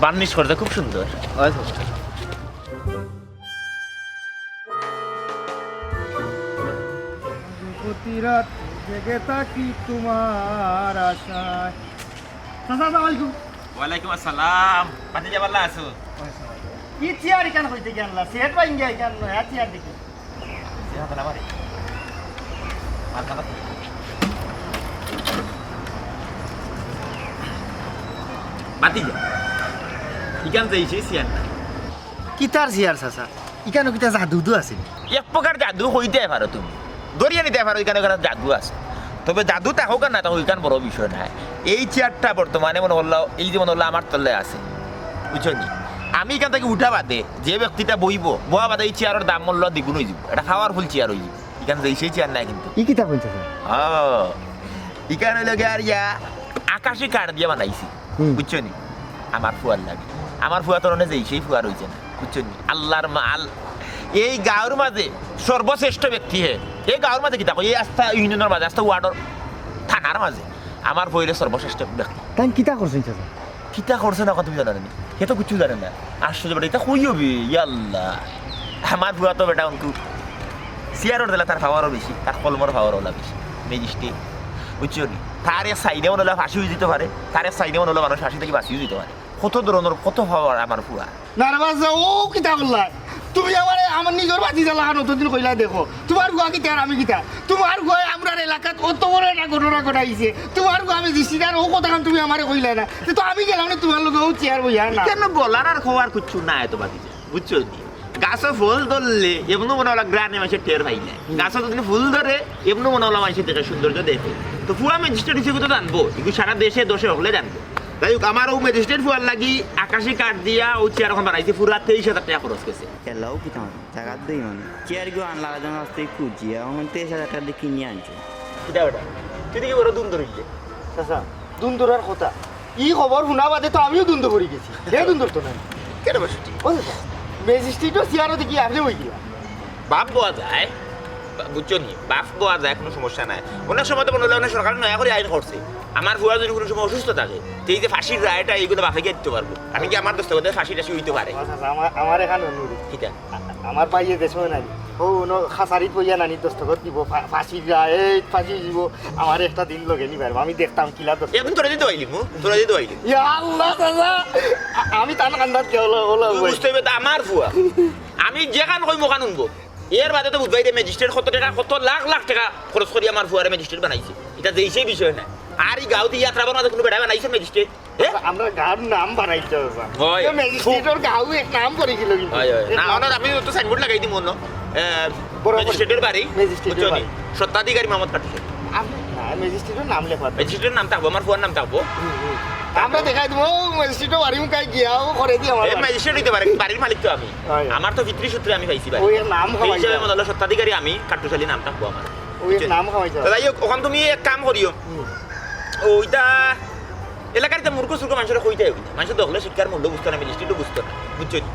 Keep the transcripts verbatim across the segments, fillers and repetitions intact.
বার্নিশ করছে, খুব সুন্দর। প্রতি রাত জেগে থাকি তোমার আশায়। চাচা, আসসালামু আলাইকুম। ওয়ালাইকুম আসসালাম। ভাতিজা, ভালা আছো? কি চেয়ার ইখান কই থাকি আনলা? সেট ভাঙ্গিয়া ইখান নয়া চেয়ার দেখি। চেয়ার তো না মারি। মাথা ব্যথা। ভাতিজা, ইখান যে ইসে চেয়ার না। কিতার চেয়ার চাচা? ইখানো কিতা জাদু উদু আছে নি? এক প্রকার জাদু কইতে পারো তুমি, ধরিয়া নিতে পারো, ইখানো ইখানো জাদু আছে। তবে জাদু থাকউক আর না থাকউক, ইখান বড় বিষয় নায়। এই চেয়ারটা বর্তমানে মনো করলাও, এই যে মনো করলাও আমার তলে আছে, বুঝছো নি? আমি ইখান থাকি উঠা বাদে যে ব্যক্তিটা বইবো, বওয়া বাদে এই চেয়ারর দাম মনো করলাও দ্বিগুণ অইযিবো, এটা পাওয়ারফুল চেয়ার অইযিবো। ইখান যে ইসে চেয়ার নায় কিন্তু। ই কিতা কইন চাচা? ও, ইখান অইলো গিয়া আর ইয়া আকাশি কাঠ দিয়া বানাইছি, হুম। বুঝছো নি? আমার ফুয়ার লাগি। আমার ফুয়া তো অনে যে ইসেই ফুয়া রইছে না, বুঝছো নি? আল্লার মাল। এই গাঁওর মাঝে সর্বশ্রেষ্ঠ ব্যক্তি হে। এই গাঁওর মাঝে কিতা কই, এই আস্তা ইউনিয়নর মাঝে, আস্তা ওয়ার্ডর, থানার মাঝে আমার ফুয়া অইলো সর্বশ্রেষ্ঠ ব্যক্তি। তাইন কিতা করছইন চাচা? কিতা করছে না তুমি জানো নি? হে তো কিচ্ছু জানে না। আশ্চর্য বেটা, ইতা কই অইবো? ইয়াল্লা, আমার ফুয়া তো বেটা অনকু চেয়ারর দিলা তার পাওয়ারও বেশি, তার কলমর পাওয়ারও বেশি। ম্যাজিস্ট্রেট, বুঝছো নি? তার এক সাইডে মনো করলাও ফাঁসি অইযিতো পারে, তার এক সাইডে মনো করলাও মানুষ ফাঁসি থাকি বাঁচিও যিতো পারে। কত ধরনর কত পাওয়ার আমার ফুয়ার। নার্ভাস যাও, ও কিতা করলা? তুমি আমারে আমার নিজর ভাতিজা লাখান অতদিন কইলা দেখো। তুমার ফুয়া কিতা আর আমি কিতা? তুমার ফুয়ায় আমরার এলাকাত অত বড় একটা ঘটনা ঘটাইছে। তুমার ফুয়া ম্যাজিস্ট্রেট আর ও কথাখান তুমি আমারে কইলা না। তে তো আমি গেলাম না তুমার লগে ও চেয়ার বইয়া না। কেনে বলার আর কওয়ার কিচ্ছু নাই তো ভাতিজা, বুঝছো নি? গাছো ফল ধরলে এমনও মনো করলাও গ্রানে মানষে টের পাইলে। গাছো যদি ফুল ধরে, এমনও মনো করলাও মানষে দেখে সৌন্দর্য দেখে। তো ফুয়া ম্যাজিস্ট্রেট অইছে তো জানবো, ইগু সারা দেশে দশে হকলে জানবো। যাই হউক, আমার অউ ম্যাজিস্ট্রেট ফুয়ার লাগি আকাশি কাঠ দিয়া অউ চেয়ার অখান বানাইছি, পুরা তেইশ হাজার টেকা খরচ গেছে। এলাও কিতা মানে? জাগাত দেই মানে। চেয়ার গু আনলা যেন আস্তে খুঁজিয়া, অখন তেইশ হাজার টেকা দিয়া কিনিয়া আনছো। কিতা বেটা? তুই দেখি বড় দুম ধরিলে। চাচা, দুম ধরার কথা। ই খবর হুনা বাদে তো আমিও দুম ধরি গেছি। হে দুম ধরতো না। কেনে বেটা? ও চাচা, ম্যাজিস্ট্রেটর চেয়ারও দেখি আপনি বই গেলা। বাপ বওয়া যায়, বা-, বুঝছো নি? বাপ বওয়া যায়, কুনু সমস্যা নাই। অনেক সময় তো মনো করলাও অনে সরকারে নয়া করি আইন করছে, আমার ফুয়া যদি কুনু সময় অসুস্থ থাকে, তে এই যে ফাঁসির রায়টা ইগুলা বাপে গিয়া দিতো পারবো। আমি কি আমার দস্তখতে ফাঁসি টাসি অইতো পারে? ও চাচা, আমার, আমার এখান অনুরোধ। কিতা? আমার ভাইয়ে দেশো নানি। ও, উনো খাসারিত বইয়া নানি দস্তখত দিব, ফা-, ফাঁসির রায়, এই ফাঁসি দিব। আমার একটা দিন লগে নি পারবো, আমি দেখতাম কিলা দস্তখত। এখন তোরা দিতে পাইলি মু, তোরা দিতে পাইলি। ইয়া আল্লাহ, চাচা। আ-, আমি তান কান্দাত কে হলো, হলো তুই ভাই। বুঝতে হইবে তো আমার ফুয়া। আমি যেখান কই মোখান হুনবো। এর বাদে তো বুঝবায় রে ম্যাজিস্ট্রেট কত টেকা, কত লাখ লাখ টেকা খরচ করি আমার ফুয়ারে ম্যাজিস্ট্রেট বানাইছে। ইটা যেই সেই বিষয় না। আর ই গাঁওত ই আত্রাবর মাঝে কুনু বেটায় বানাইছে ম্যাজিস্ট্রেট? এ? আমরা গাঁওর নাম বানাইতে হবে। হয়। তো ম্যাজিস্ট্রেটর গাঁও এক নাম করে গেল কিন্তু। হয়, হয়। এক না, নাম। ওনার আমি তো সাইনবোর্ড লাগাই দিব অন্য। এ, বড় করে। ম্যাজিস্ট্রেটর বাড়ি, ম্যাজিস্ট্রেটর বুঝছো নি? বাড়ি। স্বত্বাধিকারী মোহাম্মদ কাটুশালী। আপনি, না, ম্যাজিস্ট্রেটর নাম লেখা। ম্যাজিস্ট্রেটর নাম থাকবো, আমার ফুয়ার নাম থাকবো। আমরা দেখাই দিব, ও ম্যাজিস্ট্রেটর বাড়ি মুখাই গিয়া, ও করে দিয়ে আমার এ, বাড়ি। ম্যাজিস্ট্রেট হইতে পারে, বাড়ির মালিক তো আমি। হয়, হয়। আমার তো পিতৃসূত্রে আমি পাইছি বাড়ি। ওই এর নাম এই খাওয়াই হিসাবে যাও। মনে হলো স্বত্বাধিকারী আমি, কাট্টুশালী নাম থাকবো আমার। ওই এর নাম খাওয়াই যাও। তো যাই হোক, ওখান তুমি এক কাম করিও। হুম। ওইটা এলাকার ইতা মূর্খ সূর্খ মানুষের কইতে হইবে না। মানুষের দখলে শিক্ষার মূল্য বুঝতো না, ম্যাজিস্ট্রেটও বুঝতো না। বুঝছো নি?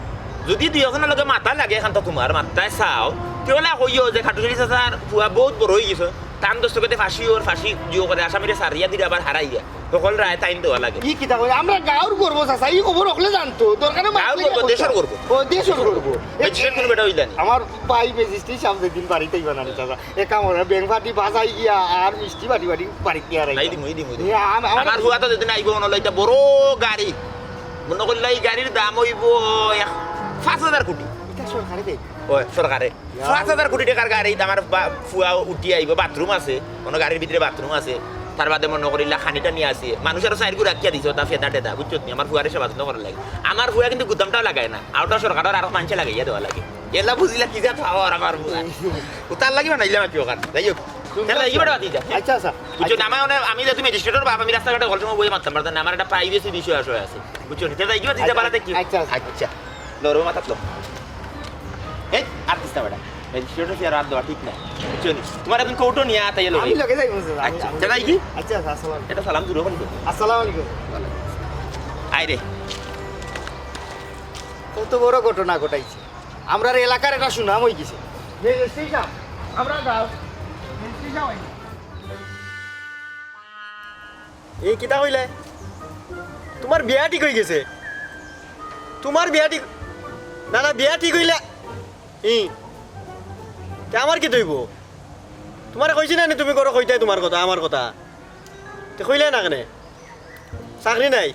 যদি দুই একজনের লগে মাথা লাগে, এখন তো তোমার মাথায় চাও, কেউ না কইও যে কাট্টুশালী চাচার ফুয়া বহুত বড় হয়ে গেছে, তান দশ চোখেতে ফাঁসি ওর, ফাঁসি জিও করে আসামিরে সারিয়া দিলে আবার হারাইয়া। সকল রায় তাইন দেওয়া লাগে। ই কিতা কই? আমরা গাঁওর গর্ব চাচা, ই খবর হকলে জানতো। দরকারে মাত গাঁওর লইয়া গর্ব, কথা। দেশর গর্ব। ও, দেশর গর্ব। এ, ম্যাজিস্ট্রেট কোনো বেটা হইলা নি? আমার ভাই ম্যাজিস্ট্রেট সাহেব যেদিন বাড়িতে আইবা না নি চাচা, এ কাম ওরা ব্যাংক পার্টি বাজাই গিয়া আর মিষ্টি বাটি বাটি বাড়িতে আর আইবা। এই দিমু, এই দিমু, এই দিমু। এ, আম-, আমার আমার ফুয়া তো যেদিন আইবো, মনে হইলো এটা বড় গাড়ি। মনে করলে এই গাড়ির দাম হইবো এক, পাঁচ হাজার কোটি। এটা সরকারে দেয়? ওই, সরকারে। পাঁচ হাজার কোটি টাকার গাড়ি, আমার বা-, ফুয়া উঠি আইবো, বাথরুম আছে, কোনো গাড়ির ভিতরে বাথরুম আছে, তার বাদে মনে করিলা খানি টানি আছে, মানুষ আরো চাইর গু রাখিয়া দিছে, ওটা ফেদা টেদা, বুঝছো নি? আমার ফুয়ারে সেবা যত্ন করার লাগে। আমার ফুয়া কিন্তু গুদামটাও লাগায় না, আর ওটা সরকারের আরো মানুষে লাগাইয়া দেওয়া লাগে। এলা বুঝিলা কি জাত পাওয়ার আমার ফুয়া। ও তার লাগি বানাইলাম আর কি ওখান। যাই হোক, তাহলে এই বেটা বাদ দিয়া। আচ্ছা, আচ্ছা। বুঝছো নি? আমার মানে, আমি যেহেতু ম্যাজিস্ট্রেটর বাপ, আমি রাস্তাঘাটে হকল সময় বইয়া মাততাম পারতাম না, আমার একটা প্রাইভেসি বিষয় আসলে আছে। বুঝছো নি? তাহলে এই বেটা বাদ দিয়া, আচ্ছা, পালাতে কি? আচ্ছা, আচ্ছা। আচ্ছা। লড়ো মাথাত লো। এই, আর দিস না বেটা। ম্যাজিস্ট্রেটর চেয়ার আর দেওয়া ঠিক না। বুঝছো নি? তোমার এখন কোর্টও নিয়ে আতাইয়া লড়ো। আমি লগে যাইবো, স্যার। আমি, আচ্ছা, আমি চলাই কি? আচ্ছা, আচ্ছা, আসসালাম। এটা সালাম দূরে বলি। আসসালামু আলাইকুম। আয় রে। কত বড় ঘটনা ঘটাইছে। আমরার এলাকার একটা সুনাম হয়ে গেছে। ম্যাজিস্ট্রেট সাহেব, আমরা গাঁও। ম্যাজিস্ট্রেট সাহেব। এই কিতা কইলে? তোমার বিয়া ঠিক হয়ে গেছে। তুমার বিয়া ঠিক, না, না, বিয়া ঠিক অইলে, ই, তে আমার কিতা অইবো? তুমারে কইছি না নি তুমি ঘরো কইতায় তুমার কথা, আমার কথা? তে কইলায় না কেনে? চাকরি নাই?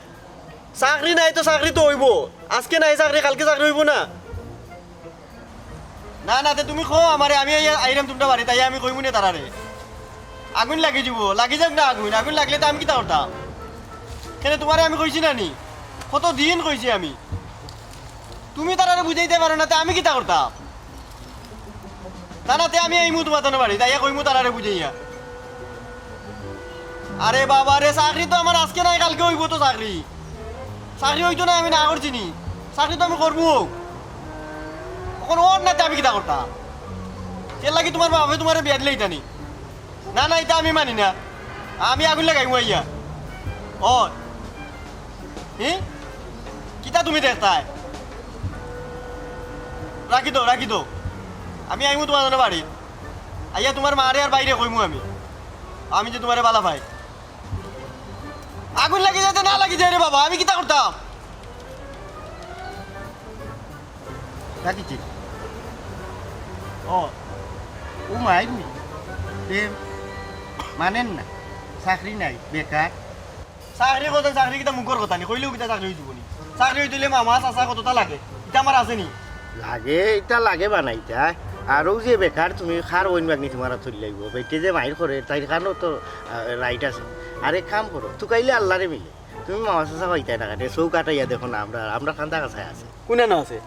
চাকরি নাই তো চাকরি তো অইবো। আজকে নাই চাকরি, কালকে চাকরি অইবো না? না, না, তে তুমি কও আমারে, আমি আইয়া-, আইরাম তুমরার বাড়িত, আইয়া আমি কইমু নে তারারে। আগুইন লাগি যিবো, লাগি যাউক না আগুইন, আগুইন লাগলে তো আমি কিতা করতাম? কেনে তুমারে আমি কইছি না নি? কত দিন কইছি আমি। তুমি তারারে বুঝাইতায় পারো না, তে আমি কিতা করতাম? না, না, তে আমি আইমু তুমার তান বাড়িত, আইয়া কইমু তারারে বুঝাইয়া। আরে বাবা রে, চাকরি তো আমার আজকে নাই, কালকে অইবো তো চাকরি। চাকরি অইতো না, আমি না করছি নি। চাকরি তো আমি করমু। অখন অর না তে আমি কিতা করতাম? এর লাগি তুমার বাপে তুমারে বিয়া দিলে ইতা নি? না, না, ইতা আমি মানি না। আমি আগুইন লাগাইমু আইয়া। ও, হি? কিতা তুমি দেখতায়? রাখি দেও, রাখি দেও। আমি আইমু তুমার তান বাড়িত। আইয়া তুমার মারে আর ভাইরে কইমু আমি। আমি যে তুমারে বালা পাই। আগুইন লাগি যাইতে না লাগি যায় রে বাবা, আমি কিতা করতাম? রাখিছি। ও। ও মাই নি। তে মানেন না। চাকরি নাই, বেকার। চাকরি কথা, চাকরি কিতা মুখর কথা নি, কইলেও কিতা চাকরি অইযিবো নি? চাকরি অইতে অইলে মামা, চাচা কততা লাগে। ইতা আমার আছে নি? লাগে, ইতা লাগে বানাইতা। আর অউ যে বেকার তুমি কার বইন ভাগনি তুমার আতো থইলাইবো। বেটি যে মাইর করে, তাইর কানো তো, আহ, right আছে। আর এক কাম করো, তুকাইলে আল্লারে মিলে। তুমি মামা চাচা পাইতায় না কেনে? চউখ আটাইয়া দেখো না, আমরার, আমরার কান্দা কাছায় আছে। কুনানো আছে?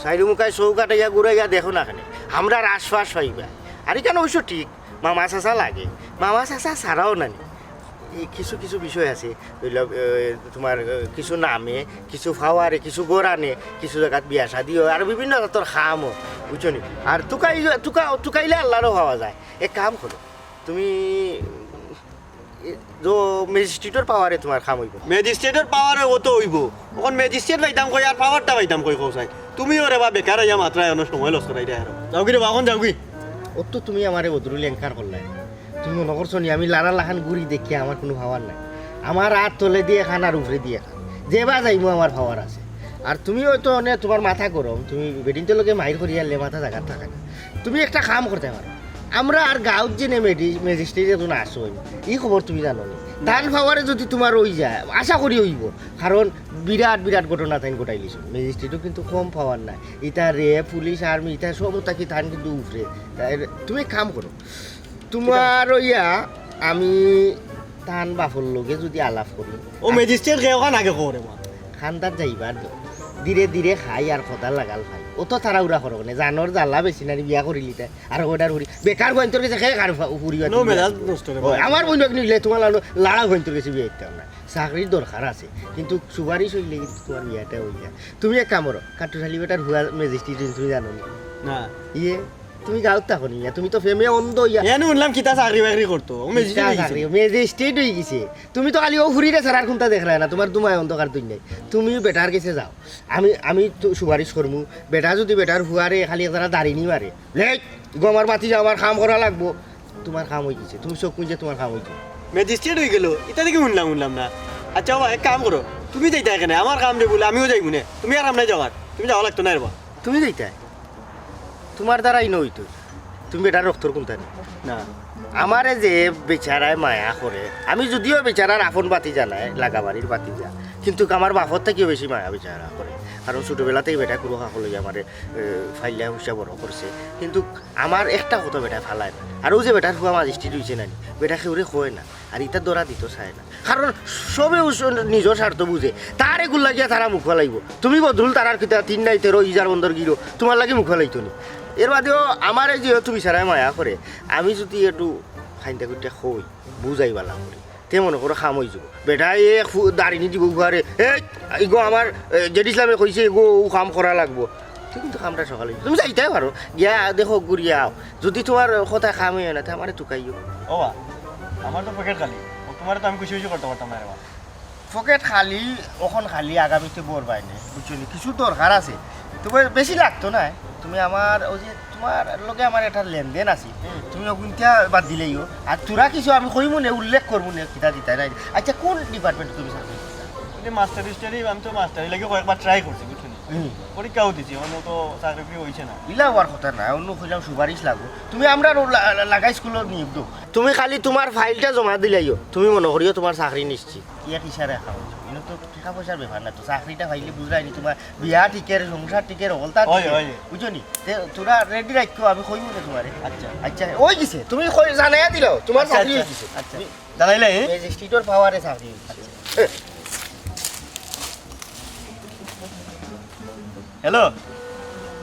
চাইরুমুখায় চউখ আটাইয়া ঘুরাইয়া দেখো না কেনে? আমরার আশপাশ পাইবা। আর ইখান অবশ্য ঠিক, মামা চাচা লাগে। মামা চাচা ছাড়াও নানি। এই কিছু কিছু বিষয় আছে, অইলো, এ, তুমার, এ, কিছু নামে, কিছু পাওয়ারে, কিছু ঘরানে, কিছু জাগাত বিয়া শাদি অয়, আর বিভিন্ন জাতর কামও, বুঝছো নি? আর তুকাই-, তুকা-, তুকাইলে আল্লারেও পাওয়া যায়। এক কাম করো, তুমি, এ, ম্যাজিস্ট্রেটর পাওয়ারে তুমার কাম অইবো। ম্যাজিস্ট্রেটর পাওয়ারে অতো অইবো। অখন ম্যাজিস্ট্রেট পাইতাম কই আর পাওয়ারটা পাইতাম কই কও চাই? তুমি ওরে বা বেকার আইয়া মাতরায় অনো সময় loss করাইরায় আরো। যাওগি রে বা, অখন যাওগি। অতো তুমি আমারে বদরুল anchor করলায়। তুমি মনো করছো নি আমি লারার লাখান ঘুরি দেখিয়া আমার কুনু পাওয়ার নাই? আমার আত তলেদি এখান আর উপরেদি এখান। যেবা যাইমু আমার পাওয়ার আছে। আর তুমি অয়তো অনে তুমার মাথা গরম, তুমি বেটিন্তর লগে মাইর করিয়ারলে মাথা জাগাত থাকে না। তুমি একটা কাম করতায় পারো, আমরার গাউত যে নে মেডি-, ম্যাজিস্ট্রেট একজন আছইন, ই খবর তুমি জানো নি? তান পাওয়ারে যুদি তুমার অই যায়, আশা করি অইবো, কারণ বিরাট বিরাট ঘটনা তাইন ঘটাইলিছইন। ম্যাজিস্ট্রেটও কিন্তু কম পাওয়ার নায়, ইতা র্যাব, পুলিশ, আর্মি, ইতা সব থাকি তান কিন্তু উপরে। তাই তুমি এক কাম করো, তুমার অইয়া আমি তান বাপর লগে যুদি আলাপ করি, ও ম্যাজিস্ট্রেট কে অখান আগে কও রে বা। কান্দাত যাইবার দেও। ধীরে ধীরে খাই আর কথা লাগাল খাই। অতো তাড়াহুড়া করো কেনে? জানোর জ্বালা বেশি নানি বিয়া করিলিতায়। আর অর্ডার করি। বেকার বইনতর গেছে কে কার ফা-, ফুরি বাতি বিয়া মেজাজ করবো? নষ্ট রে ও, বা। আমার বইন এক নিলে তুমার লালো লাড়া বইনতর গেছে বিয়া দিতাম না। চাকরির দরকার আছে। কিন্তু সুপারিশ অইলে কিন্তু তুমার বিয়াটা অই যায়। তুমি এক কাম করো, কাট্টুশালী বেটার হুয়া ম্যাজিস্ট্রেট তুমি জানো নি? না। ইয়ে, তুমি গাউত থাকো নি, তুমি তো প্রেমে অন্ধ অইয়া। এনে হুনলাম কিতা চাকরি বাকরি করতো, ও ম্যাজিস্ট্রেট কিতা অই গেছে। চাকরি? ম্যাজিস্ট্রেট অই গেছে। তুমি তো খালি অউ ফুরিরে ছাড়া আর কুনতা দেখরায় না, তুমার দুমায় অন্ধকার দুনিয়ায়। তুমি বেটার গেছে যাও। আমি, আমি তো সুপারিশ করমু। বেটা যুদি বেটার হুয়ারে খালি একজরা দাড়ি নি মারে, লেই, ইগু আমার ভাতিজা, আমার কাম করা লাগবো। তুমার কাম অই গেছে, তুমি চউখ মুজিয়া তুমার কাম অই গেছে। ম্যাজিস্ট্রেট অই গেলো, ইতা দেখি হুনলাম, হুনলাম না। আচ্ছা বাবা, এক কাম করো, তুমি যাইতায় কেনে? আমার কাম রে বুলে, আমিও যাইমু নে। তুমি আর আমরাই যাওয়ার, তুমি যাওয়া লাগতো না রে বা। তুমি যাইতায়? তুমার দ্বারাই নয় তো। তুমি বেটার রক্তর কুনতা নি? না। আমারে যে বেচারায় মায়া করে, আমি যুদিও বেচারার আপন ভাতিজা নায়, লাগাবাড়ির ভাতিজা, কিন্তু আমার বাপর থাকিও বেশি মায়া বেচারা করে। কারণ ছোটবেলা থাকি বেটায় কুরু কাকো লইয়া আমারে, এ, ফাইল্লা হুইসা বড় করছে। কিন্তু আমার একটা কথা বেটায় ফালায় না। আর অউ যে বেটার ফুয়া ম্যাজিস্ট্রেট অইছে নানি, বেটা কেউরে কয় না। আর ইতা ধরা দিতো চায় না। কারণ সবে উস-, নিজর স্বার্থ বুঝে। তার এগুর লাগিয়া তারা মুখ ফালাইবো। তুমি বদরুল তারার কিতা তিন নাই তেরো ইজার বন্দর গিরো, তুমার লাগি মুখ ফালাইতো নি। এর বাদেও আমারে যেহেতু বেচারায় মায়া করে, আমি যুদি একটু খাইন্দা কইটা কই, বুঝাই বালা করি, তে মনো করো কাম অই যাইবো। বেটায় এক ফু-, দাড়ি নি দিবো ফুয়ারে, "এই, ইগু আমার, এ, জেড ইসলামে কইছে, ইগু অউ কাম করা লাগবো।" তুমি কিন্তু কামটা সকালে, তুমি যাইতায় পারো, গিয়া দেখো, ঘুরিয়া আও। যুদি তুমার কথায় কাম অয় না, তে আমারে তুকাইও। ও বা, আমার তো পকেট খালি, ও তুমারে তো আমি খুশি খুশি করতাম পারতাম না রে বা। পকেট খালি, অখন খালি, আগামীতে বড় বাইনে, বুঝছো নি? কিছু দরকার আছে, তুমার বেশি লাগতো নায়। তুমি আমার, অউ যে তুমার লগে আমার একটা লেনদেন আছে, তুমি অগুনতা বাদ দিলাইও। আর থুড়া কিছু আমি কইমু নে, উল্লেখ করমু নে, কিতা দিতায় নায়। আচ্ছা, কুন ডিপার্টমেন্টে তুমি চাকরি করতায়? এই যে মাস্টারি টাস্টারি, আমি তো মাস্টারি লাগি কয়েকবার ট্রাই করছি, বুঝছো নি? হুম। পরীক্ষাও দিছি, অনো তো চাকরি বাকরি অইছে না। ইলা অওয়ার কথা না, অনো কইলাম সুপারিশ লাগবো। তুমি আমরার লা-, লা-, লাগা স্কুলো নিয়োগ দেও। তুমি খালি তুমার ফাইলটা জমা দিলাইও, তুমি মনো করিও তুমার চাকরি নিশ্চিত। ইয়া কিসারে খাওয়া অইছে? ইনো তো টেকা পয়সার ব্যাপার না তো, চাকরিটা পাইলে বুঝরায়নি, তুমার বিয়া টিকের, সংসার টিকের, হকলতা অয়, টিকের। অয়। বুঝছো নি? তে তোরা রেডি রাখিও, আমি কইমু নে তুমারে। আচ্ছা। আচ্ছা, অই গেছে, তুমি কই জানাইয়া দিলাও, তুমার আচ্ছা, চাকরি আচ্ছা, অই গেছে। আচ্ছা। জানাইলে, এ? ম্যাজিস্ট্রেটর পাওয়ারে চাকরি অই গেছে। হ্যালো।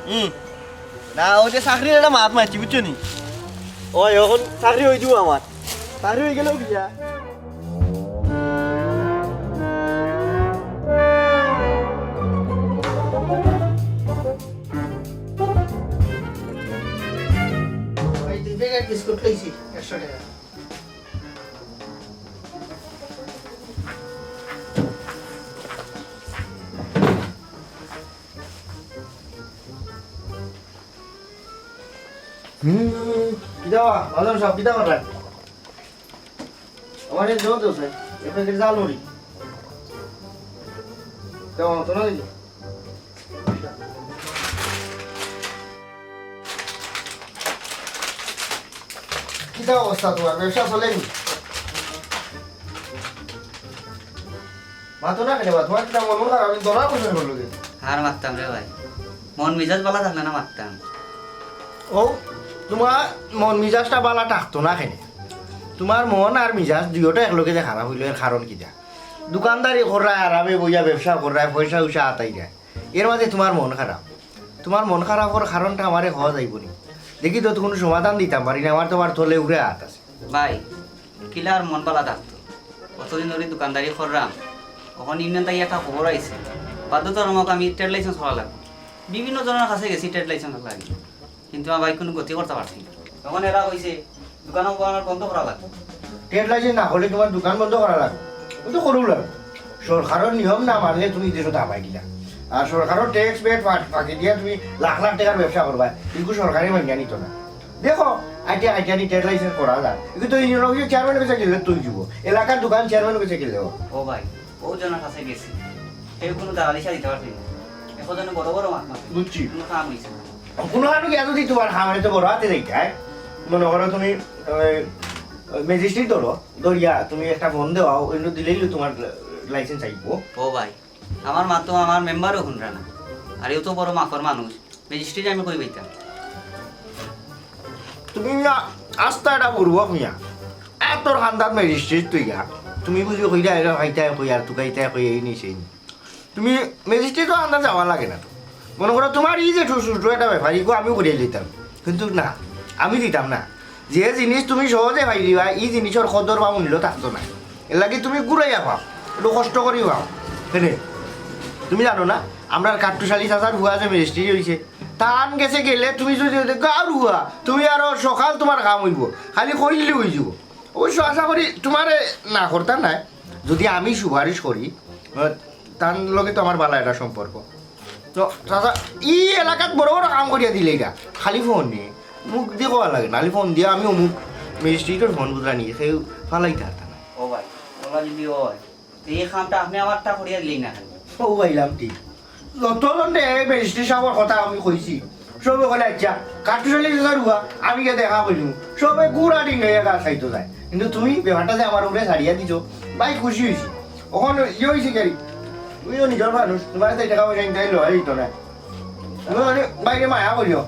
হুম। না, অউ যে চাকরির একটা মাত মাতছি, বুঝছো নি? অয়, অখন চাকরি অই দিবো আমার। চাকরি অই গেলেও বিয়া। ভাই, দুই প্যাকেট বিস্কুট লইছি, একশো টেকা। হুম, কিতা বা, বাদল সাব, কিতা কররা? আমারে জোর দেও, স্যার। এক প্যাকেট ঝালমুড়ি। দেও, তো না দেখি। কিতা অবস্থা তুমার? ব্যবসা চলেনি? মাতো না কেনে বা? তুমার কিতা মন খারাপ? আমি ধরা বসে বললো যে। আর মাততাম রে ভাই, মন মিজাজ বালা থাকলে না মাততাম। ও, তুমার মন মিজাজটা বালা থাকতো না কেনে? তুমার মন আর মিজাজ দুইওটা একলগে যে খারাপ অইলো, এর কারণ কিতা? দোকানদারি কররায়, আরামে বইয়া ব্যবসা কররায়, পয়সা উয়সা আতাইরায়, এর মাঝে তুমার মন খারাপ। তুমার মন খারাপর কারণটা আমারে কওয়া যাইবো নি? দেখি তো, কুনু সমাধান দিতাম পারি না, আমার তো আবার তলে উপরে আত আছে। ভাই, কিলা আর মন বালা থাকতো? অতদিন ধরি দোকানদারি কররাম, অখন ইউনিয়ন থাকি একটা খবর আইছে, বাধ্যতামূলক আমি ট্রেড লাইসেন্স করা লাগবো। বিভিন্ন জনর কাছে গেছি ট্রেড লাইসেন্স লাগি, কিন্তু আমার ভাই কুনু গতি করতা পারছি না। অখন এরা কইছে দোকান আমার বন্ধ করা লাগবো। ট্রেড লাইসেন্স না করলে তুমার দোকান বন্ধ করা লাগবো, অউ তো করুক লাগবো। সরকারর নিয়ম না মানলে তুমি দেশো দাবাই দিলা। আর সরকারর ট্যাক্স ভ্যাট ফা-, ফাঁকি দিয়া তুমি লাখ লাখ টেকার ব্যবসা করবায়, ইগু সরকারে মানিয়া নিতো না। দেখো, আইটিয়া আইটিয়া নি ট্রেড লাইসেন্স করা যায়। ইগু তো ইউনিয়ন অফিসর চেয়ারম্যানর কাছে গেলে তো অইযিবো, এলাকার দোকান চেয়ারম্যানর কাছে গেলেও। ও ভাই, অউ জনর কাছে গেছি, কেউ কুনু দালালিশা দিতা পারছে না। এখন যেন বড় বড় মাত মাতে। বুঝছি। কুনু কাম অইছে না। কুনু কামে গিয়া যুদি তুমার কাম অইতো বড় আতে যাইতায়, মনো করো তুমি, ওই, ওই ম্যাজিস্ট্রেট ধরো, ধরিয়া তুমি একটা ফোন দেওয়াও, অইন্য দিলেই তুমার লাইসেন্স আইবো। ও ভাই, আমার মাত তো আমার মেম্বারও হুনরা না, আর এও তো বড় মাফর মানুষ, ম্যাজিস্ট্রেট আমি কই পাইতাম? তুমি না আস্তা একটা বুরবক মিয়া, এত খান্দাত ম্যাজিস্ট্রেট তুইয়া, তুমি বুঝি কইরা এরা খাইতায় কই আর তুকাইতায় কই এই নি সেই নি। তুমি ম্যাজিস্ট্রেটর আন্দাজ যাওয়া লাগে না তো। মনো করো, তুমার ই যে ছোট ছোট একটা ব্যাপার, ইগু আমিও করিয়া দিতাম, কিন্তু না, আমি দিতাম না। যে জিনিস তুমি সহজে পাইলিবা, ই জিনিসর কদর বা মূল্য থাকতো না। এর লাগি তুমি ঘুরাইয়া পাও, একটু কষ্ট করি পাও। কেনে? তুমি জানো না, আমরার কাট্টুশালী চাচার ফুয়া যে ম্যাজিস্ট্রেট অইছে, তান গেছে গেলে তুমি যুদি ওদের গাঁর ফুয়া, তুমি আরো সকাল তুমার কাম অইবো, খালি কইলে অইযিবো। অবশ্য আশা করি তুমারে না করতা নায়, যুদি আমি সুপারিশ করি, আহ, তান লগে তো আমার বালা একটা সম্পর্ক। তো চাচা, ই এলাকাত বড় বড় কাম করিয়া দিলে ইটা, খালি ফোন নিয়া, মুখ দি কওয়া লাগে না, খালি ফোন দিয়া আমি অমুক ম্যাজিস্ট্রেটর ফোন বুঝরা নি, কেউ ফালাইতা পারতা না। ও ভাই, ওলা যুদি অয়, তে ই কামটা আপনে আমারটা করিয়া দিলেই না কেনে? ও ভাইলাম ঠিক। যত জনে ম্যাজিস্ট্রেট সাবর কথা আমি কইছি, সবে কইলে, "আইচ্ছা, কাট্টুশালী চাচার ফুয়া, আমি গিয়া দেখা করিমু।" সবে গুড়া ডিঙ্গাইয়া গাছ খাইতো যায়। কিন্তু তুমি ব্যাপারটা যে আমার উপরে ছাড়িয়া দিছো, ভাই খুশি অইছি। অখন ইয়ে অইছে কি, তুমিও নিজর মানুষ, তুমার তো টেকা পয়সা ইনকাই লওয়া যাইতো না। তুমি মানে বাইরে মায়া করিও।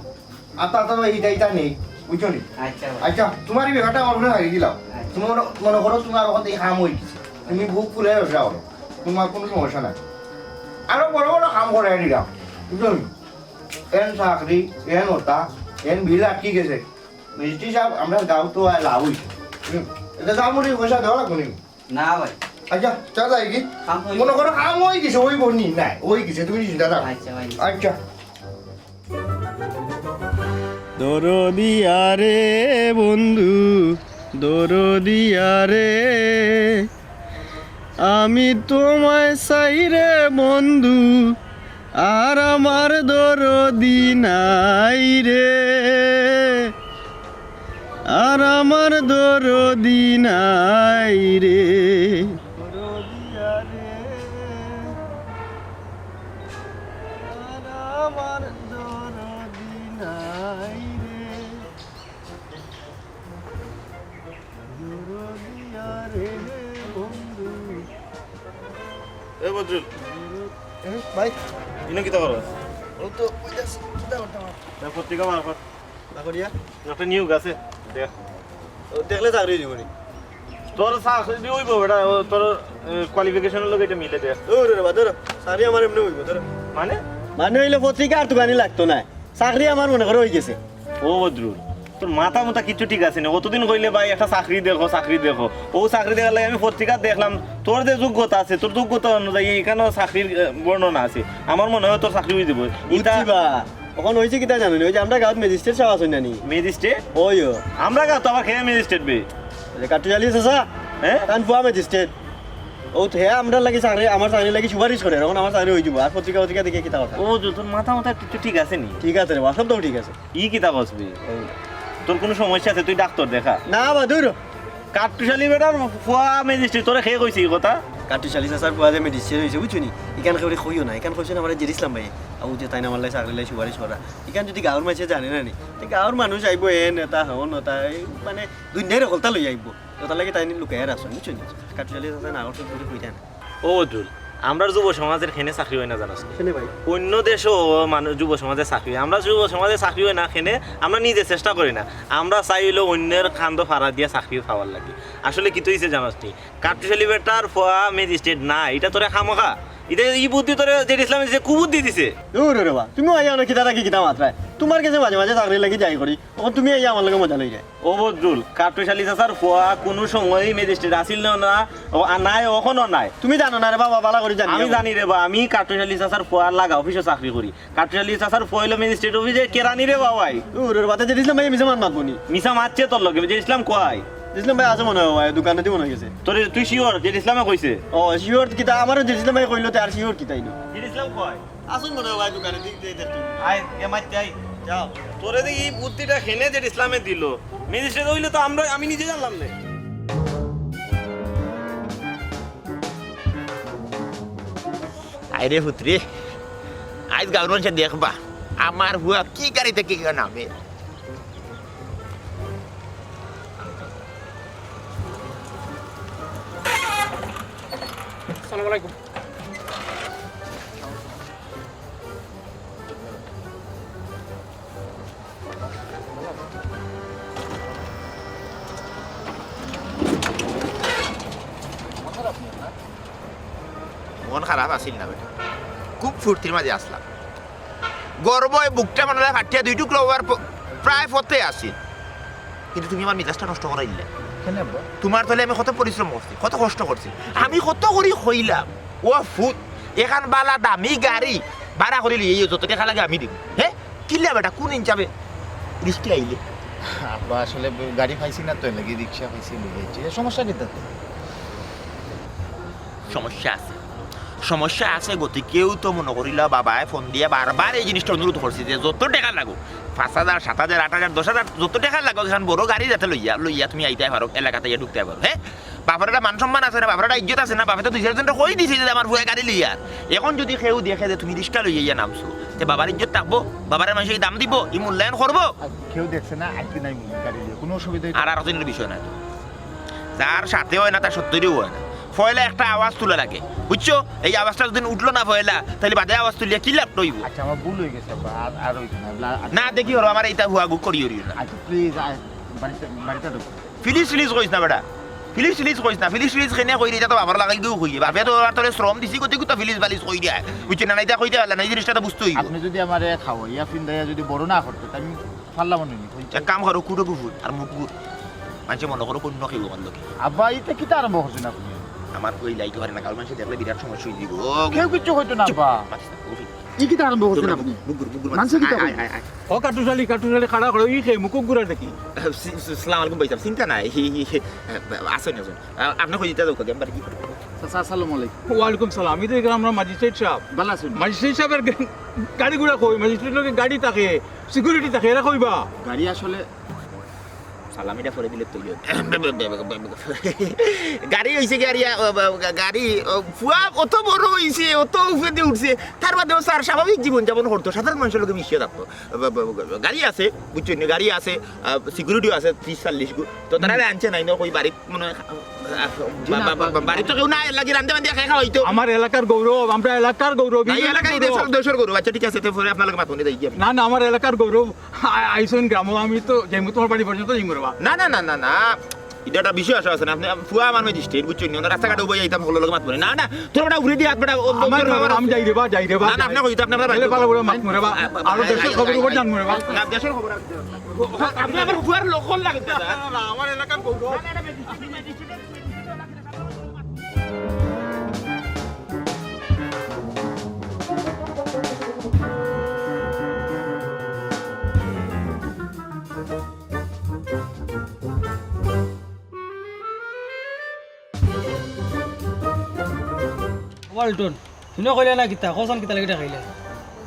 আর তা তো ইটা, ইটা নেই, বুঝছো নি? আইচ্ছা ভাই। আইচ্ছা, তুমার ই ব্যাপারটা আমার উপরে ছাড়ি দিলাও। আইচ্ছা। তুমি মনো, মনো করো তুমার অখান থাকি কাম অই গেছে। তুমি বুক ফুলে ব্যবসা করো। তুমার কুনু সমস্যা নাই। আরো বড় বড় কাম করাই দিলাম। বুঝছো নি? এন চাকরি, এন অতা, এন বিল আটকি গেছে। ম্যাজিস্ট্রেট সাব, আমরার গাঁও তো আর লাভ অইছে। হুম। ইটা ঝালমুড়ির পয়সা দেওয়া লাগবো নি? না ভাই। আইচ্ছা, চা যাই কি? কাম অই মনো করো কাম অই গেছে, অইবো নি? নাই, অই গেছে, তুমি চিন্তা থাকো। আইচ্ছা ভাই। আইচ্ছা। দরদিয়া রে বন্ধু, দরদিয়া রে, আমি তোমায় চাই রে বন্ধু, আর আমার দরদি নাই রে, আর আমার দরদি নাই রে। এ বদরুল, এ, ভাই, ইনো কিতা করস? ও তো ওই যে কিতা করতাম আর। না, পত্রিকা মারফত। না করিয়া? একটা নিয়োগ আছে, দেখ। ও, দেখলে চাকরি দিব নি? তোর চাকরি অইব বেটা, ও তোর, এ, কোয়ালিফিকেশনের লগে এটা মিলে দেখ। ও রে বাবা, ধরো, চাকরি আমার এমনি অইব, ধরো। মানে? মানে অইলে পত্রিকা আর তুকানি লাগতো না, চাকরি আমার মনে করো অই গেছে। ও বদরুল, তোর মাথা মুথা কিচ্ছু ঠিক আছে না। অতদিন কইলে ভাই একটা চাকরি দেখো, চাকরি দেখো। ও চাকরি দেখার লাগি আমি পত্রিকা দেখলাম, তোর যে যোগ্যতা আছে, তোর যোগ্যতা অনুযায়ী এখানেও চাকরির, এ, বর্ণনা আছে। আমার মনে হয় তোর চাকরি অই যাইব। ইটা বুঝছি বা, অখন অইছে কিতা জানো নি? ওই যে আমরা গাঁওত ম্যাজিস্ট্রেট সাব আছইন না নি? ম্যাজিস্ট্রেট? ওই ও। আমরা গাঁওত আবার কে ম্যাজিস্ট্রেট বে? ওই যে কাট্টুশ আলী চাচা, হ্যাঁ? তান ফুয়া ম্যাজিস্ট্রেট। ও তো হে আমরার লাগি চাকরি, আমার চাকরির লাগি সুপারিশ করে, অখন আমার চাকরি অই যাইব। আর পত্রিকা পত্রিকা দেখে কিতা কথা? ও, যে তোর মাথা মাথা একটু ঠিক আছে নি? ঠিক আছে রে বা, সব তো ঠিক আছে। ই কিতা কস বে? ও। তোর কোনো সমস্যা আছে? তুই ডাক্তার দেখা। না বা, দূর। কাট্টুশ আলী বেটার ফুয়া ম্যাজিস্ট্রেট, তোরে কে কইছে ই কথা? কাট্টুশ আলী চাচার ফুয়া যে ম্যাজিস্ট্রেট অইছে, বুঝছো নি? ইখান কেউরে কইও না, ইখান কইছইন আমার জেড ইসলাম ভাই। আউ যে তাইন আমার লাগি চাকরির লাগি সুপারিশ করা। ইখান যদি গাঁওর মানষে জানে না নি, তে গাঁওর মানুষ আইব এন, এতা হন, অতা, এই মানে দুনিয়ার হকলতা লই আইব। অতার লাগি তাইন লুকাইয়া রাখছইন, বুঝছো নি? কাট্টুশ আলী চাচায় না করছইন, তুমি কইতা না। ও বদরুল, আমরার যুব সমাজর কেনে চাকরি অয় না জানোস নি? কেনে ভাই? অন্য দেশও মানুষ, যুব সমাজর চাকরি অয়। আমরার যুব সমাজর চাকরি অয় না কেনে, আমরা নিজে চেষ্টা করি না। আমরা চাই অইলো অইন্যর কান্দো ফাড়া দিয়া চাকরি পাওয়ার লাগি। আসলে কিতা অইছে জানোস নি? কাট্টুশ আলী বেটার ফুয়া ম্যাজিস্ট্রেট না, ইটা তোরে খামোখা, ইটা ই বুদ্ধি তোরে জেড ইসলামে দিছে, কুবুদ্ধি দিছে। দূর রে বা, তুমি আইয়া অনো কিতা থাকি কিতা মাতরায়? তুমার গেছে মাঝে মাঝে চাকরির লাগি যাই করি, অখন তুমি আইয়া আমার লগে মজা লই যায়। ও বদরুল, কাট্টুশ আলী চাচার ফুয়া কুনু সময়ই ম্যাজিস্ট্রেট আছিল না, না, ও, আর নাই, অখনো নাই। তুমি জানো না রে বাবা, ভালা করি জানি আমি আমি। জানি রে বা, আমি কাট্টুশ আলী চাচার ফুয়ার লাগা অফিসো চাকরি করি। কাট্টুশ আলী চাচার ফুয়া অইলো ম্যাজিস্ট্রেট অফিসে কেরানি রে বাবাই। দূর রে বা, তে জেড ইসলাম ভাই মিছা মাত মাতবো নি? মিছা মাতছে তোর লগে, জেড ইসলাম কই? জেড ইসলাম ভাই আছে মনে অয়, দোকানেদি মনে অয় গেছে। তোরে, তুই sure জেড ইসলামে কইছে? ও, sure কিতা, আমারে জেড ইসলাম ভাই কইলো তে আর sure কিতা অইলো? জেড ইসলাম কই? আসুন মনে হয় ভাই দোকানে, দিক দিয়ে দেখুন। আয়, এ মাইতে আয়। যাও। তোরে যে ই বুদ্ধিটা কেনে জেড ইসলামে দিল, ম্যাজিস্ট্রেট অইলে তো আমরা, আমি নিজে জানলাম না। আয় রে পুত্রে, আইজ গাঁওর মানষে দেখবা, আমার ফুয়া কি গাড়ি থাকি নামে। আসসালামু আলাইকুম। মন খারাপ আছিল না বেটা, খুব ফুর্তির মাঝে আছলাম। গর্বয় বুকটা মনে হয় ফাটিয়া দুই টুকরা অওয়ার প-, প্রায় পথে আছিল। কিন্তু তুমি আমার মিজাজটা নষ্ট করাই দিলে। কেনে আব্বা? তুমার তলে আমি কত পরিশ্রম করছি, কত কষ্ট করছি। আমি কত করি কইলাম, "ও ফুত, এখান বালা দামি গাড়ি ভাড়া করি লইয়া যত টেকা লাগে আমি দিমু।" হে? কিলা বেটা, কোন হিসাবে রিস্কে আইলে? আব্বা, আসলে গাড়ি পাইছি না তো, এর লাগি রিক্সা পাইছি, লই আইছি। এ সমস্যা কিতা তো? সমস্যা আছে, সমস্যা আছে। গতিকেউ তো মনো করিলা, বাবায় ফোন দিয়া বারবার এই জিনিসটা অনুরোধ করছি যে যত টেকা লাগো, পাঁচ হাজার, সাত হাজার, আট হাজার, দশ হাজার, যত টেকা লাগো, এখান বড় গাড়ি যাতে লইয়া, লইয়া তুমি আইতায় পারো, এলাকাত আইয়া ঢুকতায় পারো। হে, বাপর একটা মান সম্মান আছে না, বাপর একটা ইজ্জত আছে না, বাপে তো দুই চারজনরে কই দিছে যে আমার ফুয়ায় গাড়ি লইয়ার। এখন যদি কেউ দেখে যে তুমি রিক্সা লইয়া ইয়া নামছো, তে বাবার ইজ্জত থাকবো? বাবারে মানষে দাম দিবো, ই মূল্যায়ন করবো? আর কেউ দেখছে না, আইতে নাই গাড়ি লইয়া, কোনো অসুবিধা নাই। আর আরোজনর বিষয় না তো। যার সাথে অয় না, তার সত্যেরও অয় না। পয়লা একটা আওয়াজ তুলা লাগে, বুঝছো? এই আওয়াজটা যদি উঠলো না পয়লা, তাইলে বাদে আওয়াজ তুলিয়া কি লাভ অইবো? আচ্ছা, আমার ভুল অই গেছে, আব্বা, আর, আর অইতো না, আব্বা, আর না, দেখি ওরা আমার ইতা হুয়াগু করি অইও না। আচ্ছা, please, আ, বাড়িতে, বাড়িতে ঢুকো। Please, please কইস না বেটা, please, please কইস না, please, please কেনে কইরে, ইটা তো বাবার লাগাই দিও কইয়ে, বাপে তো আর তোরে শ্রম দিছি, গতিকে তো please, please কইরে আয়, বুঝছো না? না, ইটা কইতে পারলে না, এই জিনিসটা তো বুঝতে অইবো। আপনি যদি আমারে খাওয়াইয়া ফিন্দাইয়া যদি বড় না করতে, তাই আমি পারলাম না নি, কইতে। এক কাম করো, কুটো কুফুর আর মুখ ঘুর। মানষে মনো করো অন্য কেউ আমার লগে। আব্বা, ইতা কিতা আরম্ভ করছেন আপনি? আমার কই লাইট পারে না, কারণ মানষে দেখলে বিরাট সমস্যা অই যাইবো। কেউ কিচ্ছু কইতো না, চুপ, আব্বা। মাতিস না, কুফুর। ই কিতা আরম্ভ করছেন চুপ, আপনি? মুখ ঘুর, মুখ ঘুর, মানষে কিতা আয়, কইবো? আয়, আয়, আয়। ও কাট্টুশ আলী, কাট্টুশ আলী, খাড়া করো, ই খে, মুখ ঘুরা দেখি। সি-, সি-, সালাম আলাইকুম ভাইসাব, চিন্তা নাই, হি, হি, হি, আছে না, আছে। আ-, আপনি কই দিতা যাও, আমি বাড়ি কি করবো? চাচা, আসসালামু আলাইকুম। ওয়ালাইকুম সালাম। ই তো দেখলাম আমরা ম্যাজিস্ট্রেট সাব। ভালা আছেন? ম্যাজিস্ট্রেট সাবর গা-, গাড়ি ঘোড়া কই? ম্যাজিস্ট্রেট লগে গাড়ি থাকে, সিকিউরিটি থাকে, এরা কইবা? গাড়ি আসলে সালামিটা পরে দিলে তো অইলো। গাড়ি অইছে কি আর ইয়া, ও, বা, গা-, গাড়ি, ও, ফুয়া অত বড় অইছে, অত উপরেদি উঠছে, তার বাদেও স্যার স্বাভাবিক জীবন যাপন করতো, সাধারণ মানষর লগে মিশিয়া থাকতো। বা, বা, বা, গাড়ি আছে, বুঝছইন নি? গাড়ি আছে, আ, সিকিউরিটিও আছে, ত্রিশ চল্লিশ গু। তো তারা আনছে নাই না, কই বাড়িত মনে হয় বা-, বা-, বা-, বা-, বাড়িত তো কেউ নাই, এর লাগি রান্ধে বান্ধিয়া খাই খাওয়াইতো। আমার এলাকার গৌরব, আমরা এলাকার গৌরব, না, এই ইউনিয়নের এলাকায় এই গৌরব। দেশর, দেশর গৌরব। আচ্ছা, ঠিক আছে, তে পরে আপনার লগে মাত বনি যাই গিয়া। না, না, আমার এলাকার গৌরব। আ-, আইছইন গ্রামো, আমি তো যাইমু তোমার বাড়ি পর্যন্ত যাইমু রে বা। না, না, না, না, না। ইটা একটা বিষয় আছে, আছে না? আপনে ফুয়া আমার ম্যাজিস্ট্রেট, বুঝছইন নি? অনো রাস্তাঘাটে উবাই আইতাম, হকলর লগে মাত বনি। না, না, তোর বেটা উফরেদি আত বেটা, ও, আমার ও, খবর, আমি যাই রে বা, যাই রে বা, না, না, যাই। আপনে কইতা, আপনে আমার তাইলে ভালো করে মাত মরে বা। আ, আ, আরো আ, দেশর আ, খবর আ, খবর জান মরে বা। না, দেশর খবর আর না, না, না, আমার ফুয়ার লোকল লাগে দাদা। না, না, না, আমার এলাকার গৌরব। ওয়ালটন, তুমি কইলে না কিতা? কওছান কিতা লাগি ডাকাইলে?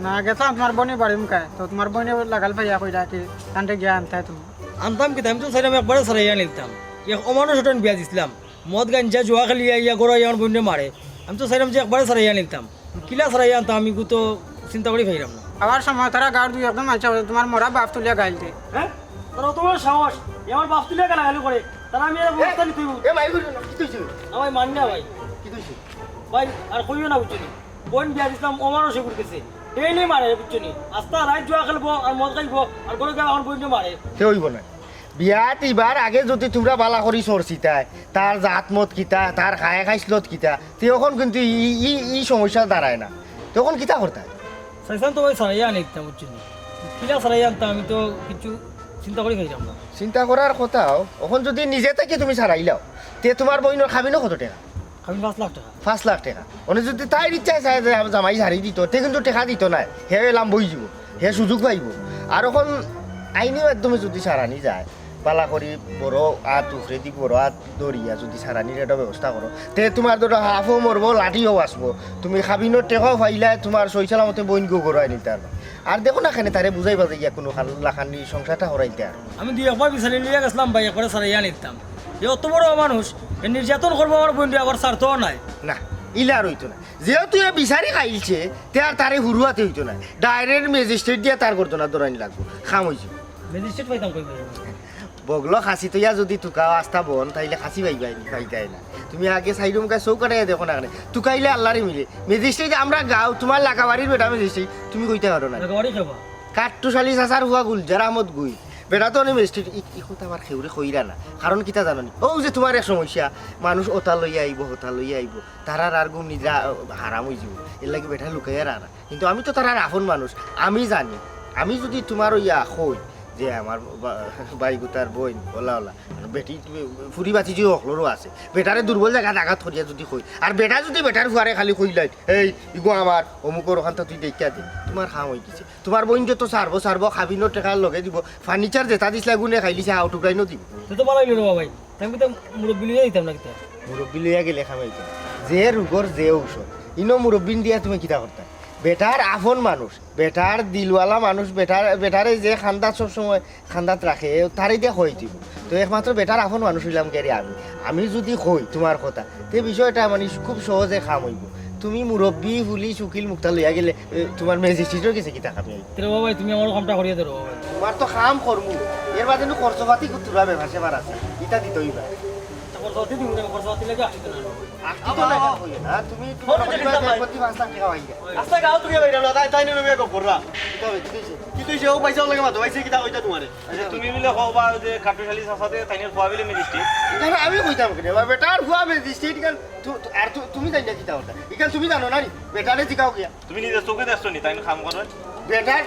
না, গেছলাম তোমার বইনর বাড়ি মুখায়। তো তোমার বইনে লাগাল পাইয়া কইলা কি, তানরে গিয়া আনতায় তুমি। আনতাম কিতা? আমি তো চাইরাম একবারে সারাইয়া নিতাম। এক অমানুষ অটন বিয়া দিছলাম। মদ গাঞ্জা জুয়া খেলিয়া ইয়া গরু আইয়া আমার বইনরে মারে। আমি তো চাইরাম যে একবারে সারাইয়া নিতাম। কিলা সারাইয়া আনতাম আমি তো চিন্তা করি পাইরাম না। আবার সময় তারা গাঁওর দুই একজন মানষে তোমার মরা বাফ তুলিয়া গাইল দে। হ্যাঁ? তারা অত বড় সাহস, এ আমার বাফ তুলিয়া গালাগালি করে। তারা আমি এর ব্যবস্থা নিতে অইবো। এ ভাই, কইছো না, কিতা অইছে? না ভাই, মানি না ভাই। কিতা অইছে? ভাই, আর কইও না, বুঝছো নি? বইন বিয়া দিছলাম, অমানুষে ঘুরতেছে। ডেইলি মারে, বুঝছো নি? আস্তা রাইত জুয়া খেলবো আর মদ খাইবো আর গরু গেলা আমার বইনরে মারে। তে অইবো না। বিয়াত ইবার আগে যুদি তুমরা বালা করি চলছিতায়, তার জাত মত কিতা, তার খায় খাইছলত কিতা, তে অখন কিন্তু ই, ই, ই সমস্যা দাঁড়ায় না। তে অখন কিতা করতায়? চাইছলাম তো ভাই সারাইয়া আনিতাম, বুঝছো নি? কিলা সারাইয়া আনতাম, আমি তো কিচ্ছু চিন্তা করি পাইরাম না। চিন্তা করার কথাও, অখন যুদি নিজে থাকি তুমি সারাইলাও, তে তুমার বইনর খাবিনো কত টেকা? খাবিন পাঁচ লাখ টেকা। পাঁচ লাখ টেকা। অনে যুদি তাইর ইচ্ছায় চায় যে আমার জামাই সারি দিতো, তে কিন্তু টেকা দিতো নায়, হে এলাম বই যিবো, হে সুযোগ পাইবো। আর অখন আইনি মাধ্যমে যুদি সারানি যায়, বালা করি বড় আত উফরেদি বড় আত ধরিয়া যুদি সারানির একটা ব্যবস্থা করো, তে তুমার ধরো হাফও মরবো, লাঠিও বাচবো, তুমি খাবিনর টেকাও পাইলায়, তুমার সই সালামতে বইনগু ঘরো আনিতায় পারবা। আর দেখো না কেনে তারে বুঝাইবা যে ইয়া কুনু খান-, লাখানি সংসারটা হরাইতে আর। আমি দুই একবার বিচারি লইয়া গেছলাম ভাই, একবারে সারাইয়া আনিতাম। এ অত বড় মানুষ, এ নির্যাতন করবো আমার বইনরে, আবার ছাড়তো নায়। না, ইলা আর অইতো না। যেহেতু এ বিচারি খাইলছে, তে আর তারে হুরুয়াতে অইতো না। Direct ম্যাজিস্ট্রেট দিয়া তার গর্দনা ধরানি লাগবো। কাম অইছে। ম্যাজিস্ট্রেট পাইতাম কই ভাই? বগলো খাসি থইয়া যুদি তুকাও আস্তা বন, তাইলে খাসি পাইবায় নি, পাইতায় না। তুমি আগে সাইডো মুখা চউখ কাটাইয়া দেখো না কেনে। তুকাইলে আল্লারে মিলে। ম্যাজিস্ট্রেট আমরা গাঁও, তুমার লাখাবাড়ির বেটা ম্যাজিস্ট্রেট, তুমি কইতায় পারো না। লাখাবাড়ি কেবা? কাট্টুশ আলী চাচার ফুয়া গুলজার আহমদ গুইল। বেটা তো অনে ম্যাজিস্ট্রেট, ই, ই কথা আবার কেউরে কইরা না। কারণ কিতা জানো নি? অউ যে তুমার এক সমস্যা, মানুষ অতা লইয়া আইবো, হতা লইয়া আইবো। তারার আর ঘুম নিদ্রা, আহ, হারাম অইযিবো। এর লাগি বেটা লুকাইয়া রাখরা। কিন্তু আমি তো তারার আফন মানুষ, আমি জানি। আমি যুদি তুমার অইয়া কই যে আমার বা-, বাইগুতার বইন, অলা অলা, বেটি, ফুরি বাতি যে অকলরও আছে, বেটারে দুর্বল জাগাত আঘাত করিয়া যুদি কই, আর বেটা যুদি বেটার ফুয়ারে খালি কইলায়, "এই, ইগু আমার, অমুকর অখানতা তুই দেখিয়া দে", তুমার কাম অইগেছে। তুমার বইন যে তো ছাড়বো, ছাড়বো, খাবিনর টেকা লগে দিবো, ফার্নিচার যেতা দিছলা গুনে খাইলিছে, হাও টুকরাইনও দিবো। তে তো ভালা অইলো রে বাবা ভাই। তে আমি কিতা মুরব্বি লইয়া দিতাম না কিতা? মুরব্বি লইয়া গেলে কাম অইতো না। যে রোগর যে ঔষধ, ইনো মুরব্বিন দিয়া তুমি কিতা করতায়? বেটার আফন মানুষ, বেটার দিলওয়ালা মানুষ, বেটার, বেটারে যে কান্দাত সব সময় কান্দাত রাখে, তারে দিয়া কই দিবো। তো একমাত্র বেটার আফন মানুষ অইলাম গিয়া রে আমি। আমি যুদি কই তুমার কথা, তে বিষয়টা মানে খুব সহজে কাম অইবো। তুমি মুরব্বি, পুলিশ, উকিল মুক্তা লইয়া গেলে, এ, তুমার ম্যাজিস্ট্রেটর গেছে কিতা কাম অইবো? তে রে বাবা ভাই, তুমি আমার কামটা করিয়া দেও রে বাবা ভাই। তুমার তো কাম করমু, এর বাদে নু খরচপাতি কুতুরা ব্যাপার স্যাপার আছে, ইতা দিতে অইবা। তে খরচপাতি দিমু না, খরচপাতি লাগে আসতে না। আটটি তো লেখা অইয়ে না, তুমি, তুমি খরচ মনে করিবা দিতাম যে ভাই। প্রতি পাঁচ লাখ টেকা পাইবা। আস্তা গাঁও তুমি বাইরে না, তাই, তাই নিয়ে গপ কররা। কিতা অইছে, কিতা অইছে? কিতা অইছে, ও পয়সা লাগে মাতো, পয়সা কিতা কইতা তুমারে? আচ্ছা, তুমি মিলে কও বা যে কাট্টুশ আলী চাচাতে তাইনের ফুয়া বিলে ম্যাজিস্ট্রেট। না, না, আমি কইতাম কেনে? বা বেটার ফুয়া ম্যাজিস্ট্রেট ইখান তু-, তু-, আর তু-, তুমি জানি না কিতা কথা। ইখান তুমি জানো না নি? বেটারে জিকাও গিয়া। তুমি নিজে চউখে দেখছো নি, তাইন কাম করে? বেটার,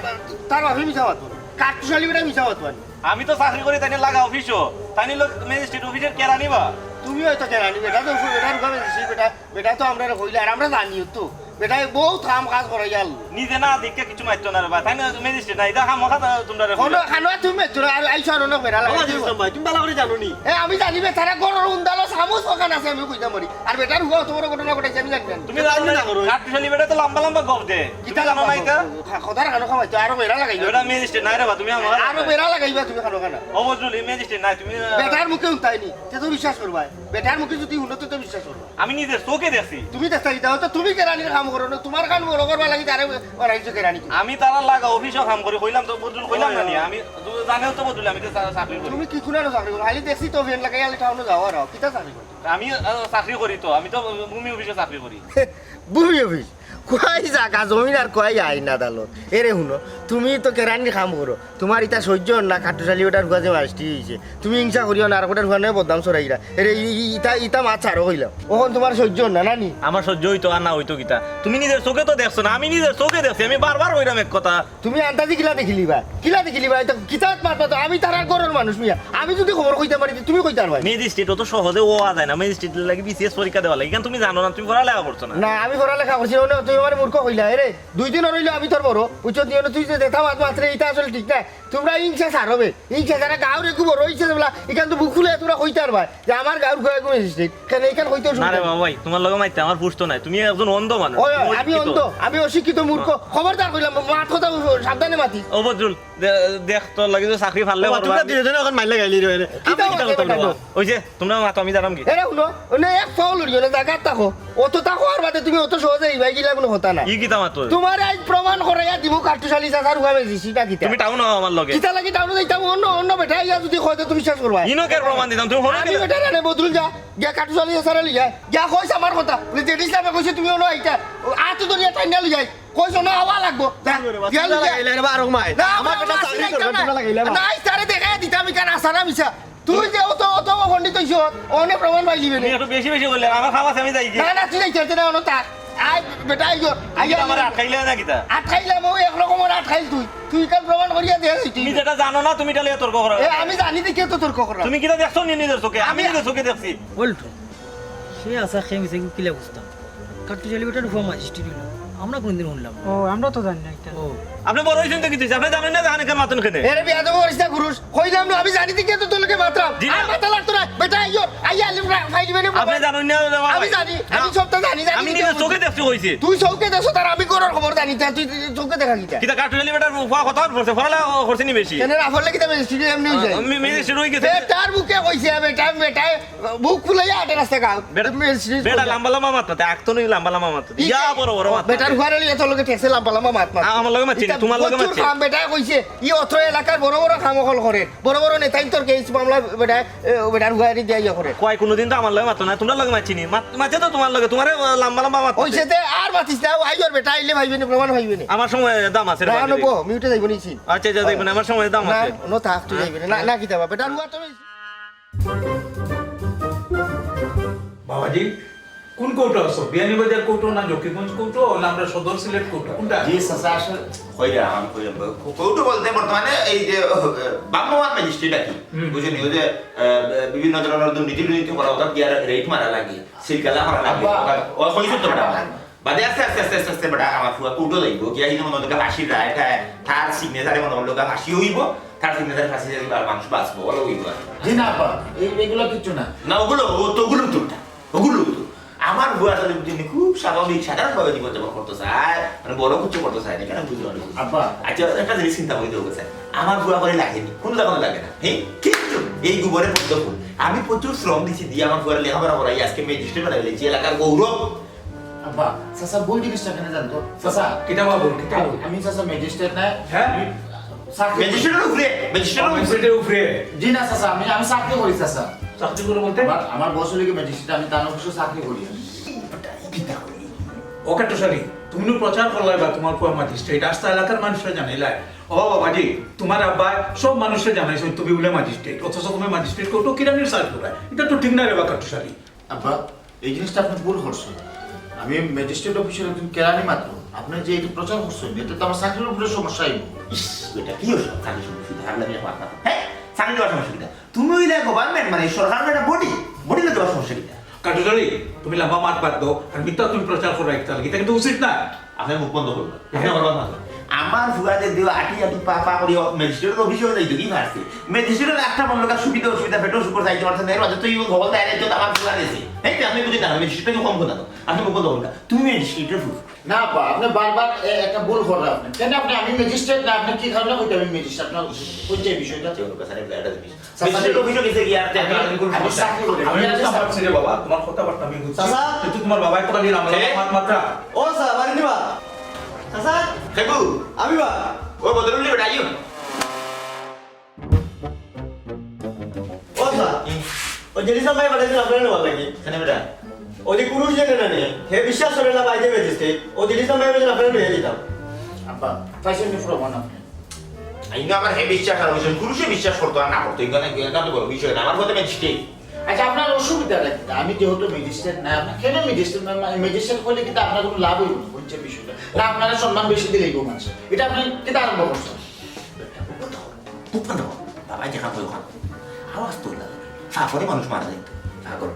তার বাফে মিছা মাতবো না। কাট্টুশ আলী বেটা মিছা মাতবো না। আমি তো চাকরি করি তাইনের লাগা অফিসো। তাইন অইলো ম্যাজিস্ট্রেট অফিসর কেরানি বা। তুমি অইতো কেরানি, বেটা তো বেটার ফুয়া ম্যাজিস্ট্রেট, বেটা, বেটা তো আমরারে কইলে, আর আমরা জানিও তো। বেটায় বউত কাম কাজ করাইয়া আনলো। নিজে না দেখিয়া কিচ্ছু মাততো না রে বা। তাইন ম্যাজিস্ট্রেট না, ইতা খামোখা তা-, তুমরারে কইরা। খানো তুমি মাতছো না, আর আইছো আর অনেক বেড়া লাগাই দিও। ভাই, তুমি ভালা করি জানো নি? এ, আমি জানি বে, তারা গরুর উন্দালো চামচ কখান আছে, আমি কইতাম পারি। আর বেটার ফুয়া অত বড় ঘটনা ঘটাইছে, আমি জানি না। তুমি জানো না, কাট্টুশ আলী বেটা তো লম্বা লম্বা গপ দে। কিতা তুমি জানো না লম্বা ইতা? গপ? খা-, কথার খানো খামাইতো, আরো বেড়া লাগাইবা। বেটা ম্যাজিস্ট্রেট না রে বা, তুমি খামোখা আরো বেড়া লাগাইবা তুমি খানো খানা। ও বজরুল, ই ম্যাজিস্ট্রেট না, তুমি, আহ, বেটার মুখে উন্তায়নি, তে তো বিশ্বাস করবায়। বেটার মুখে যুদি হুনো, তে তো বিশ্বাস করবায়। আমি নিজে চউখে দেখছি। তুমি দেখতা কিতা? অতো তুমি কেরানির কাম করো না, তোমার কান বড় করবার লাগি তারে বানাইছো কেরানি। আমি তারার লাগা অফিসো কাম করি, কইলাম তো বদরুল, কইলাম না নি? আমি, তুমি জানো তো বদরুল, আমি তো চা-, চাকরি করি। তুমি কি কুনানো চাকরি করো? খালি দেখছি তো ভ্যান লাগাই খালি টাউনো যাও আর আও। কিতা চাকরি করো? আমি, আহ, চাকরি করি তো, আমি তো ভূমি অফিসো চাকরি করি। ভূমি অফিস? কয় জাগা জমিন আর কয় আইন আদালত। এরে হুনো, তুমি তো কেরানির কাম করো, তোমার ইতা সহ্য অর না, কাট্টুশালী বেটার ফুয়া যে মাস্টি অইছে। তুমি হিংসা করিও না, আর বেটার ফুয়া নায় বদনাম ছড়াইরা। এরে, ই-, ই-, ইতা, ইতা মাত ছাড়ো কইলাম। অখন তোমার সহ্য অর না, না নি? আমার সহ্য অইতো আর না অইতো কিতা? তুমি নিজর চউখে তো দেখছো না, আমি নিজর চউখে দেখছি। আমি বারবার কইরাম এক কথা। তুমি আন্দাজি কিলা দেখিলিবা? কিলা দেখিলিবা? ইতা কিতা মাত মাতো? আমি তারার ঘরর মানুষ মিয়া। আমি যুদি খবর কইতাম পারি, তে তুমি কইতায় পারবায়। ম্যাজিস্ট্রেট অত সহজে অওয়া যায় না। ম্যাজিস্ট্রেটর লাগি বিসিএস পরীক্ষা দেওয়া লাগে। ইখান তুমি জানো না, তুমি পড়ালেখা করছো না। না, আমি পড়ালেখা করছি না, অনে তুমি আমারে মূর্খ কইলায়। এরে, দুই দিন অইলো আমি তোর বড়, বুঝছো নি? অনে তুই যে যেতা মাত মাতরে, ইতা আসলে ঠিক নায়। তোমরা হিংসা ছাড়ো বে, হিংসা ছাড়া গাঁওর এগু বড় অইছে যে বলা, ইখান তো বুক ফুলাইয়া তোমরা কইতায় পারবায় যে আমার গাঁওর ফুয়া এগু ম্যাজিস্ট্রেট। কেনে ইখান কইতেও না রে বাবা ভাই, তোমার লগে মাততে আমার ফুর্ত নাই, তুমি একজন অন্ধ মানুষ। ওই, ওই, আমি অন্ধ, আমি অশিক্ষিত মূর্খ। খবরদার কইলাম, মাত কথা সাবধানে মাতিস। ও বদরুল, দে-, দেখ, তোর লাগি তো চাকরি পাইলে ও, তোমরা দুইজনে অখন মাইর লাগাইলি রে। কিতা কথা কইবা? ওই যে, তোমরা মাতো, আমি জানাম কি? এরে হুনো, অনে এক পাও লড়িও না, জাগাত থাকো। অত থাকো আর বাদে তুমি অত সহজে ইবায় গিলা কুনু কথা না। ই কিতা মাতো? তোমারে আইজ প্রমাণ করাইয়া দিমু কাট্টুশালী চাচার ফুয়া ম্যাজিস্ট্রেট না কিতা। তুমি টাউনো আও আমার লগে। কিতা লাগি টাউনো যাইতাম? অন্য, অন্য বেটা আইয়া যুদি কয় তে তুমি শেষ করবায়। ইনো কের প্রমাণ দিতাম? তুমি হুনো আমি কেনে? বেটারে আনে বদরুল যা, গিয়া কাট্টুশালী চাচারে লইয়া, গিয়া কইস আমার কথা। বুলে জেডি ইসলামে কইছে তুমি অনো আইতা। আতো ধরিয়া টাইনা লইয়া আই। কইছ না, আওয়া লাগবো। যা, গিয়া লইয়া। লাগাইলে রে বা, আরো মাই। না, আমার না, বেটা না, চাকরি করবে, না। তোমরা লাগাইলে আমার। না, ইস্তারে দেখাই দিতাম, ইখান আসারা মিছা। তুই যে অত, অত পণ্ডিত অইছ, অনে প্রমাণ পাইলিবে তুমি নে। একটু বেশি বেশি কইলে, আমার খাওয়া আমি যাই কি? না, না, তুই যাইতে না, অনো থাক। আয়, বেটা, আইও, আইও। আমার আটকাইলে না কিতা? আটকাইলাম, অউ এক রকমর আটকাইল তুই। তুই ইখান প্রমাণ করিয়া দে, তুই। তুমি যেটা জানো না, তুমি ইটা লইয়া তর্ক করো। এ, আমি জানি দেখিয়া তো তর্ক করো। তুমি কিতা দেখছো নি নিজর চউখে? আমি আমি নিজর চউখে দেখছি। বল্টু, সে আশা খেয়ে মিশে কিলা বুঝতাম। কাট্টুশালী বেটার ফুয়া ম্যাজিস্ট্রেট অইলো। আমরা কুনুদিন হুনলাম না। ও, আমরা তো জানি না ইটা। ও। আপনে বড় অইছইন তো কিতা অইছে? আপনে জানইন না, জানে কেন মাতইন কেনে? এরে বেয়াদব করিস না, গুরুষ। কইলাম না, আমি জানি দেখিয়া তো তোর লগে মাতরাম। জি না। আর মাতা লাগতো নায়। বেটা, আইও, আইয়া আলিম রা-, ফাইল দিবে নে। আপনে জানইন না, বাবা। আমি জানি, আমি না। সবটা জানি, জানি আমি নিজর চউখে দেখছি কইছি। তুই চউখে দেখছস, তার আমি ঘরর খবর জানি, তা তুই চউখে দেখা কিতা? কিতা কাট্টুশালী বেটার ফুয়া কথা পড়ছে, পড়ালেখা করছে নি বেশি? কেনে না পড়লে কিতা ম্যাজিস্ট্রেট এমনি অই যায়? আমি ম্যাজিস্ট্রেট অই গেছে। বেটার মুখে কইছে, বেটা, বেটা, বুক ফুলাইয়া আটে রাস্তা গাও। বেটা, ম্যাজিস্ট্রেট বেটা কইছে। লাম্বা লাম্বা মাত মাতে, আক্ত নই লাম্বা লাম্বা মাত মাতে। ইয়া বড় বড় মাত মাতে। বেটার ফুয়ারে লইয়া তোর লগে ঠেকছে লাম্বা লাম্বা মাত মাত। আ-, আমার লগে মাতছে নি, ইটা তোমার লগে বুঝছস মাতছে নি। কাম বেটায় কইছে, ই অত্র এলাকার বড় বড় কাম অকল করে। বড় বড় নেতাইন্তর কেস মামলা বেটায়, এ, বেটার ফুয়ারে দিয়া ইয়া করে। কয় কুনুদিন তো আমার লগে মাতো না, তোমরার লগে মাতছে নি। মাত-, মাতছে তো তোমার লগে, তোমারে, আ, লাম্বা লাম্বা মাত মাতে। অইছে তে আর মাতিস না, আইজর বেটা আইলে পাইবে নি, প্রমাণ পাইবে নি। আমার সময় দাম আছে রে না, ভাই। আনো বো, মিউটে যাইবো নি, চিন। আচ্ছা, আচ্ছা, যাইবো না, আমার সময় দাম না, আছে। অনো থাক, তুই যাইবি না। না, না, কিতা বা, বেটার ফুয়া তো বাবাজি, কোন কোর্টো আছো? বিয়ানীবাজার কোর্টো না জকিগঞ্জ কোর্টো না আমরা সদর সিলেট কোর্টো? কোনটা? জি, চাচা, আসলে কইরা, আমি কইরা, কোর্টো বলতে বর্তমানে এই যে, আহ, ভ্রাম্যমাণ ম্যাজিস্ট্রেট আর কি। হুম। বুঝছইন নি? ওই যে, আহ, বিভিন্ন ধরনের দুর্নীতি টুর্নীতি করা, ওটা গিয়া রেইড মারা লাগে, সিলগালা মারা লাগে, আব্বা। ওটা, ও কইছো তো ওটা। বাদে আস্তে আস্তে আস্তে আস্তে আস্তে বেটা আমার ফুয়া কোর্টো যাইবো, গিয়া হিনো মনে হয় ফাঁসির রায় খায়, তার সিগনেচারে মনে হয় ফাঁসি অইবো, তার সিগনেচারে ফাঁসি যাইবো আর মানুষ বাঁচবো, অলা অইবো আর। জি না আব্বা, এই, এগুলা কিচ্ছু না। না, ওগুলো, ও তো ওগুলো তো ওটা, ওগুলো তো। আমার ফুয়া আসলে বুঝছইন নি, খুব স্বাভাবিক, সাধারণভাবে জীবনযাপন করতে চায়, মানে বড় কিছু করতে চায় না, কেন বুঝতে পারবো? আব্বা। আচ্ছা, একটা জিনিস চিন্তা করে দেখো স্যার, আমার ফুয়া করে লাগেনি, কোনো রকম লাগে না, হ্যাঁ? কিন্তু এই গোবরে পদ্ম ফুল, আমি প্রচুর শ্রম দিছি, দিয়ে আমার ফুয়ারে লেখাপড়া করাই, আজকে ম্যাজিস্ট্রেট বানাই ফেলেছি, এলাকার গৌরব। আব্বা, চাচা, ভুল জিনিসটা কেনে জানতো? চাচা, কিতা বা ভুল, কিতা ভুল? আমি চাচা ম্যাজিস্ট্রেট না। হ্যাঁ? আমি চাকরি করি। ম্যাজিস্ট্রেটের উপরে, ম্যাজিস্ট্রেটের উপরে। ম্যাজিস্ট্রেটের উপরে। জি না চাচা, আমি, আমি চাকরি করি চাচা। চাকরি করো বলতে? আমার, আমার বস অইলো গিয়া ম্যাজিস্ট্রেট, আমি তান অফিসো চাকরি করি আমি। কিতা করি? ও কাট্টুশালী, তুমি নু প্রচার করলায় বা তোমার ফুয়া ম্যাজিস্ট্রেট, আস্তা এলাকার মানুষরে জানাইলায়। ও বাবাজি, তোমার আব্বায় সব মানুষরে জানাইছইন তুমি বুলে ম্যাজিস্ট্রেট, অথচ তুমি ম্যাজিস্ট্রেট কোর্টো কিরানির সার্ভ করায়। ইটা তো ঠিক না রে বা কাট্টুশালী। আব্বা, এই জিনিসটা আপনে ভুল করছইন। আমি ম্যাজিস্ট্রেট অফিসর একজন কেরানি মাত্র। আপনে যে ইটা প্রচার করছইন, এতে তো আমার চাকরির উপরে সমস্যা অইবো। ইস, ইটা কি অইলো? চাকরির সমস্যা অইতো, পাগলামি মাত মাতো। হ্যাঁ? চাকরি দেওয়ার সমস্যা কিতা? তুমি অইলে গভর্নমেন্ট, মানে সরকারের একটা বডি, বডি লইয়া দেওয়ার সমস্যা কিতা? কাট্টুশালী, তুমি লাম্বা মাত বাদ দেও, আর মিথ্যা তুমি প্রচার করো একটা, ইটা কিন্তু উচিত না। আপনে মুখ বন্ধ করুন। আপনে হ্যাঁ। আমার মাত মাতো। আমার ফুয়া যে দিও আটি আটি পা পা করি ম্যাজিস্ট্রেটের অফিসে যাইতো কি পারছে? ম্যাজিস্ট্রেটের একটা মন লোকের সুবিধা অসুবিধা, পেটের সুখ যাইতে পারছে না, এর মাঝে তো ইউ খবর দেয় তো আমার ফুয়া দিছে। এই যে আপনি বুঝি না, ম্যাজিস্ট্রেট কম কথা তো। আপনি মুখ বন্ধ করুন। তুমি ম্যাজিস্ট্রেটের ফুফু। না, আপা, আপনি বারবার এ-, একটা ভুল কররা আপনি। কেনে আপনি, আমি ম্যাজিস্ট্রেট না, আপনি কি কারণে কইতে আমি ম্যাজিস্ট্রেট? আপনার কইতে এই বিষয়টা? যে ওর কাছে একটা জিনিস। চাচা, ম্যাজিস্ট্রেট অফিসে গেছে কি আর আমি, আমি চাকরি করি। আমি আমি বুঝতাম পারছি রে বাবা, তোমার কথাবার্তা আমি বুঝছি। চাচা। কিন্তু তোমার বাবায় তো খালি রামলাল এ? মাত মাতরা। ও স্যার, আমার স্যার, খেকু, আমি বা। ও বদরুল্লি বেটা, আইও। ও স্যার, ও জেডি সাহেব ভাই পাঠাইছেন আপনার নেওয়ার লাগি। কেনে বেটা? ও যে কুরুশ জানে না নি, হে বিশ্বাস করে না বাইরে ম্যাজিস্ট্রেট। ও জেডি সাহেব ভাই পাঠাইছেন আপনার লইয়া দিতাম। আব্বা, পাইছেন নি প্রমাণ আপনি? আইন আমার হে বিশ্বাস আর হইছে, কুরুশে বিশ্বাস করতো আর না করতো, এখানে, এখানে তো বড় বিষয় না, আমার মতে ম্যাজিস্ট্রেট। আচ্ছা, আপনার অসুবিধাটা কি? আমি যেহেতু ম্যাজিস্ট্রেট না, আপনার কেন ম্যাজিস্ট্রেট, ম্যাজিস্ট্রেট হইলে কিন্তু আপনার কোনো লাভ হইব না, বুঝছেন বিষয়টা? না, আপনারা সম্মান বেশি দিলেই গো মানুষ। এটা আপনি কিতা আরম্ভ করছেন? তুফান দেখো, বাবা যে খান ওখান। আওয়াজ তো লাগে। সাফরে মানুষ মারা যায়। সাগর।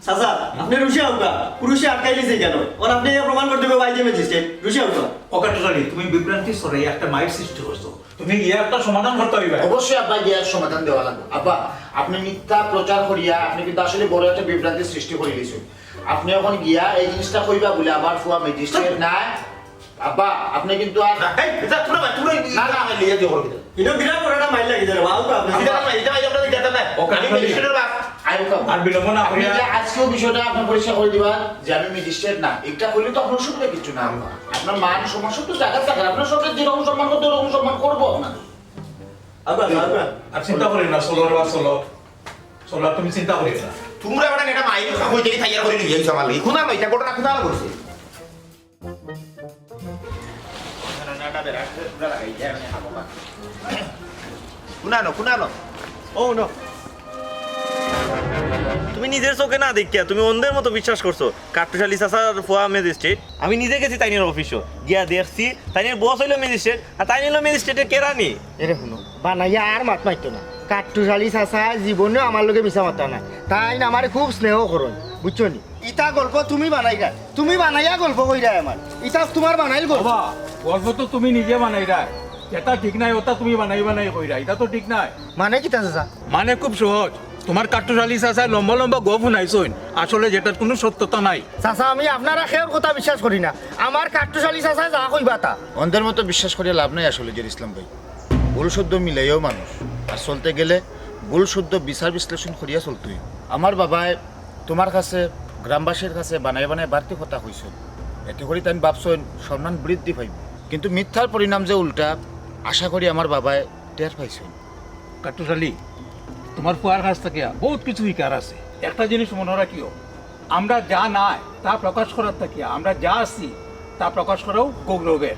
চাচা, আপনি রুশিয়া আউকা, কুরুশে আটকাই দিছে কেন? ওর আপনি ইয়া প্রমাণ করতে হবে বাইরে ম্যাজিস্ট্রেট, রুশিয়া আউকা। ওকে, টোটালি, তুমি বিভ্রান্তি ছড়াই একটা মাইর সৃষ্টি করছো। তুমি গিয়া একটা সমাধান করতে হইবে। অবশ্যই আব্বা গিয়া সমাধান দেওয়া লাগবে। আব্বা, আপনি মিথ্যা প্রচার করিয়া আপনি কিন্তু আসলে বড় একটা বিভ্রান্তি সৃষ্টি করে দিয়েছেন। আপনি এখন গিয়া এই জিনিসটা কইবা বলে আমার ফুয়া ম্যাজিস্ট্রেট নাই। আব্বা, আপনি কিন্তু আর না, এই, যা, তোরা ভাই, তোরা এই না, না। আমার লিয়ে দিয়ে করবি। ইনো বিরাট বড় একটা মাইর লাগি যাবে, বাবু, আপনি এটা না, এটা ভাই, আমরা এটা না। ওকে, আমি টোটালি। ম্যাজিস্ট্রেটের বাপ। আয়ুকা। আর বিলম্ব না আপনি করিয়া। যে আজকেও বিষয়টা আপনি পরিষ্কার করে দিবা যে আমি ম্যাজিস্ট্রেট না। এটা করলে তো আপনার অসুবিধা কিছু না। আপনার মান সম্মান সব তো জায়গা থাকে। আপনার সবটা যেরকম সম্মান করতে ওরকম সম্মান করবো আপনার। আব্বা, আব্বা। আর চিন্তা করি না, চলো রে বাপ, চলো। চলো, আর তুমি চিন্তা করি না। তোমরা বেটা এটা মাইর খাবো, এটাই তৈয়ার করে নিয়ে যাইছো আমার লাগি। খুনা লইটা ঘটনা খুনা করছে। কুনানো, কুনানো। ও, নো। তুমি নিজের চোখে না দেখিয়া তুমি অন্ধের মতো বিশ্বাস করছো কাট্টুশালী চাচার ফুয়া ম্যাজিস্ট্রেট। আমি নিজে গেছি তাইনের অফিসো, গিয়া দেখছি তাইনের বস হইলো ম্যাজিস্ট্রেট, আর তাইন হইলো ম্যাজিস্ট্রেটের কেরানি। এরে হুনো, বানাইয়া আর মাত মারতো না। কাট্টুশালী চাচা জীবনেও আমার লগে মিছা মাতা না। তাইন আমারে খুব স্নেহ করইন, বুঝছো নি? ইতা গল্প তুমি বানাইরা, তুমি বানাইয়া গল্প কইরা আমার। ইতা তোমার বানাইল গল্প। বাবা, গল্প তো তুমি নিজে বানাইরা। যেটা ঠিক নাই, ওটা তুমি বানাই বানাই কইরা। এটা তো ঠিক নাই। মানে কিতা চাচা? মানে খুব সহজ। তোমার কাট্টুশালী চাচায় লম্বা লম্বা গপ হুনাইছইন, আসলে যেটার কোনো সত্যতা নাই। চাচা, আমি আপনারা কেউর কথা বিশ্বাস করি না। আমার কাট্টুশালী চাচায় যা কইবা তা। অন্ধের মতো বিশ্বাস করিয়া লাভ নাই আসলে, জের ইসলাম ভাই। ভুল শুদ্ধ মিলাইও মানুষ। আর চলতে গেলে ভুল শুদ্ধ বিচার বিশ্লেষণ করিয়া চলতে অইবো। আমার বাবায় তোমার কাছে, গ্রামবাসীর কাছে বানাই বানাই বাড়তি কথা কইছইন। এতে করি তাইন ভাবছইন সম্মান বৃদ্ধি পাইবো। কিন্তু মিথ্যার পরিণাম যে উল্টা, আশা করি আমার বাবায় টের পাইছইন। কাট্টুশালী, তোমার ফুয়ার কাছ থাকিয়া বহুত কিছু শিকার আছে। একটা জিনিস মনো রাখিও, আমরা যা নাই তা প্রকাশ করার থাকিয়া আমরা যা আছি তা প্রকাশ করাও গৌরবের।